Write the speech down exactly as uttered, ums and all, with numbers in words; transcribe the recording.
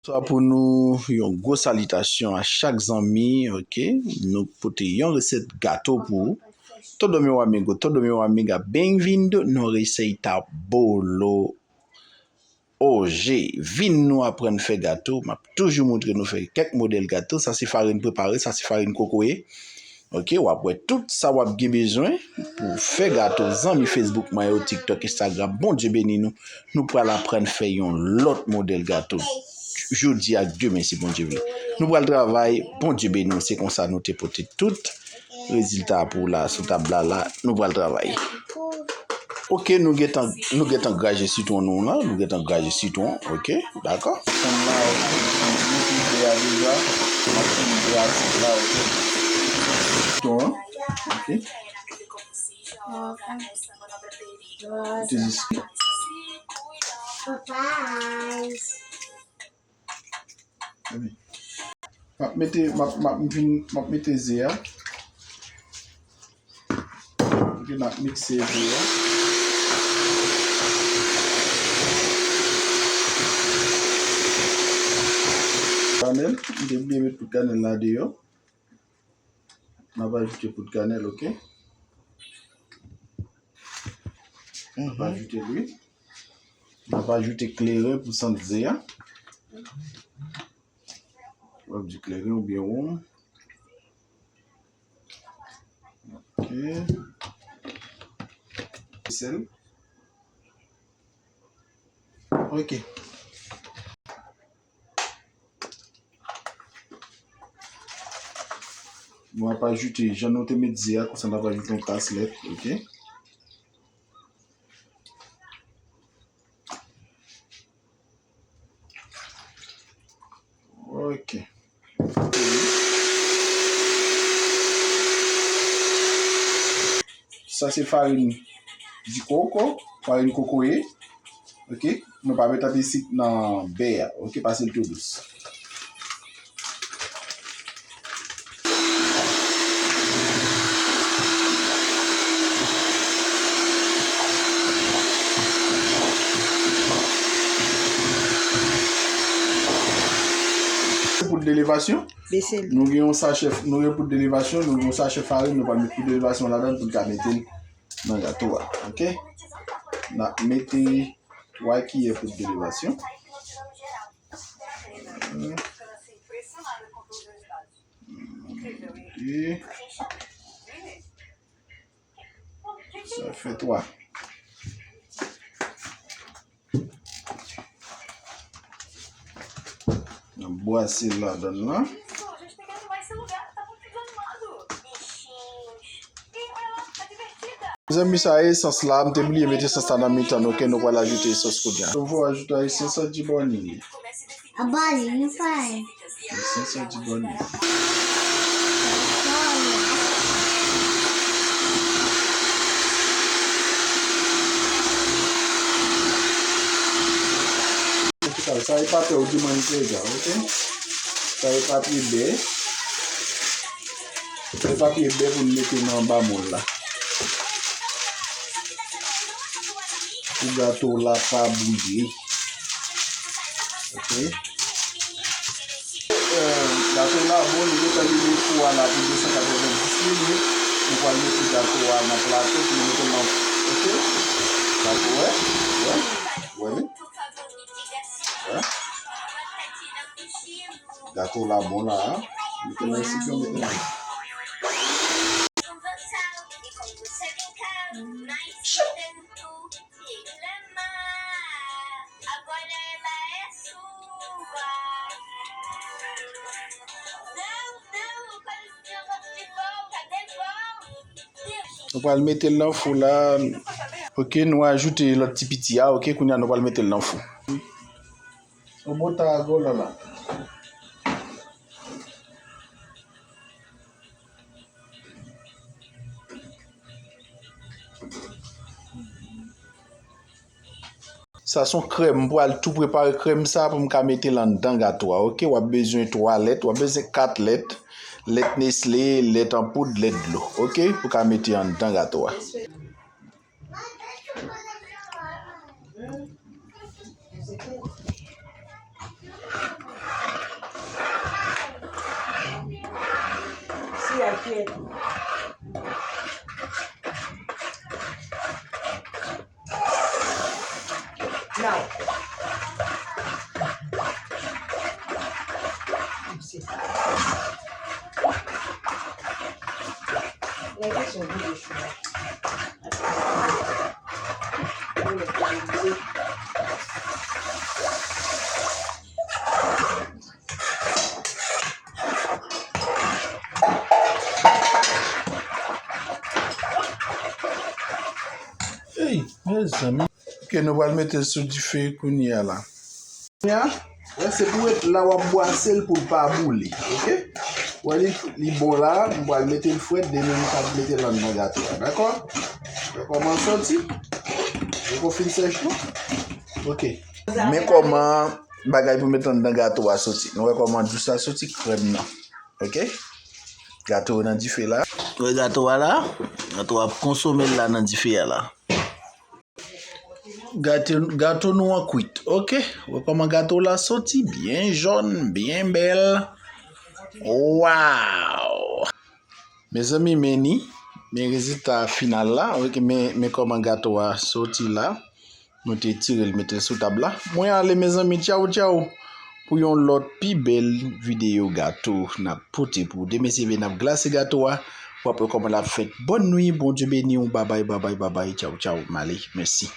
Bonswa pou nou, yon gwo salitasyon a chak zanmi, oke? Nou pote yon resèt gato pou ou. Todo meu amigo, todo meu amiga, bem-vindo no receita bolo hoje. Vin nou aprann fè gato, m ap toujou montre nou fè kèk modèl gato. Sa se farin prepare, sa se farin kokoye. Oke, w ap wè tout sa w ap gen bezwen pou fè gato. Zanmi Facebook mwen yo, TikTok, Instagram, Bondye beni nou. Nou pral aprann fè yon lòt modèl gato. Jodi ak demen, si Bondye vle. Nou pral travay, Bondye beni nou. Se konsa nou te pote tout rezilta pou w la, sou tab la, la. Nou pral travay. Oke, nou gentan, nou gentan graje sitwon nou la, nou gentan graje sitwon, oke, dakò. Fanm la, oke, nou mete bè a deja, n ap fini bè a sik la, oke. Sitwon an, oke. Mete jis. M ap mete, m ap, m ap, m fin, m ap mete ze a. Epi n ap mikse ze a. Kanèl, m te bliye met poud kanèl la deyò. N ap ajoute poud kanèl, oke? N ap ajoute lwil. N ap ajoute kleren pou sant ze a. W ap di kleren oubyen wonm. Oke. Sèl. Oke. Nou ap ajoute, jan nou te met ze a, konsa n ap ajoute yon tas lèt, oke? Oke. Sa se farin di koko, farin kokoye. Oke? Nou pa met anpil sik nan bè a. Oke? Pase l tou dous. Poud de levasyon. Bese l. Nou gen yon sachè, nou gen poud de levasyon, nou gen yon sachè farin, nou pral met poud de levasyon ladan l pou n ka mete l nan gato a, oke? N ap mete twa kiyè poud de levasyon. Oke. Sa fè twa. N ap bwase l ladan l lan. Mezanmi, sa esans la, m te bliye met esans la nan mitan, oke, nou pral ajoute esans kounye a. Nou pral ajoute esans la di bòni. Abòne, nou fè. Esans la di bòni. Sa e papye ou di mwen te ja, oke? Sa e papye bè. Sa e papye bè pou n mete nan anba mòl la. Pou gato w la pa bouyi. Oke. Eh, gato w la bon, li gentan limen fou a la pou de san katrevendis minit. Nou pral mete gato a nan plato pou nou mete l nan fou. Oke? Gato, wè? Wè? Wè li? Wè? Gato w la bon la, a. Mete nan sik yo, mete nan. Nou pral mete l nan fou la. Oke, nou ajoute lòt ti piti a. Oke, kounye a nou pral mete l nan fou. Ou bota ago la la. Sa se yon krèm, m pral tou prepare krèm sa pou m ka mete l anndan gato a, oke? W ap bezwen twa lèt, w ap bezwen kat lèt, lèt Nestlé, lèt an poud, lèt dlo, oke? Pou ka mete anndan gato a. Now. Gade son vide chou la. Ey, mezanmi. Ok, nou pral mete l sou dife kounye a la. Kounye a, wè, se pou ret la, w ap bwase l pou l pa boule, ok? Wè, li, li bon la, m pral mete l frèt, demen m ka mete l anndan gato a, dakò? Wè kòman l soti? Poko fin sèch non? Ok. Men kòman bagay pou mete anndan gato a soti. Nou wè kòman dous la soti, krèm nan. Ok? Gato nan dife la. Wè gato a la? Gato a ap konsome l la nan dife a la. Gato, gato nou an kwit. Ok? Wè kòman gato la soti, byen jòn, byen bèl. Waw! Mezanmi, men ni, men rezilta final la. Ok, men, men kòman gato a soti la. Nou te tire l, mete l sou tab la. Mwen ale, mezanmi, tchaw, tchaw. Pou yon lòt pi bèl videyo gato n ap pote pou w. Demen, se vre n ap glase gato a. W ap wè kòman l ap fèt. Bòn nwi, Bondye beni w. Babay, babay, babay. Tchaw, tchaw. M ale. Mèsi.